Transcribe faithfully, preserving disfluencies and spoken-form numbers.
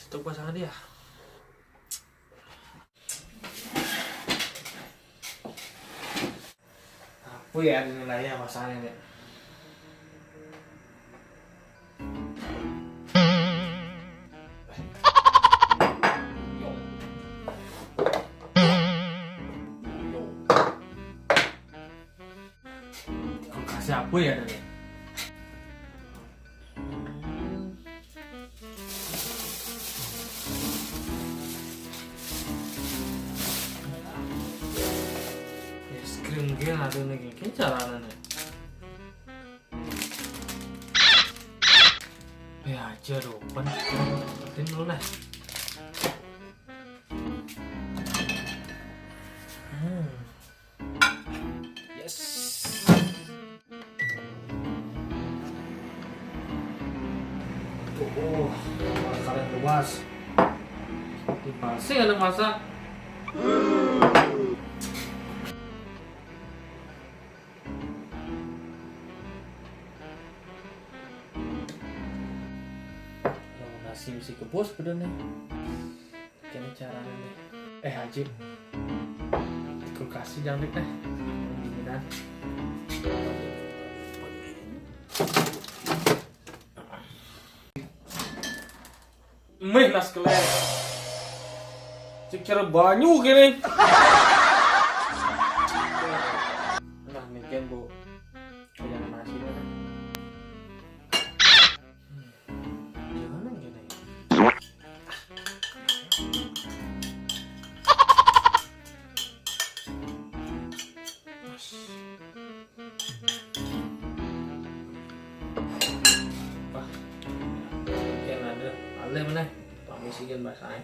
Untuk pasangan dia. Apa ya ini lah ya pasangan ini? Kasih apa ya tadi? Es krim gini ada nih, gini caranya nih. Ya aja, open. Penting dulu lah. Hmm. Yes. Oh, oh, kalian luas. Dipasing ada masak. Oh, nasi mesti kebus pada nih. Gini caranya nih. Eh, Haji. Kulkas sih jangan deh. Dinginan. Meh nas kelek. Cek cara banyu gini. Nah, mungkin bu. Jangan nasi mana? Jangan gini. Wah, mungkin ada. Alih mana? Pamisikan bahasanya.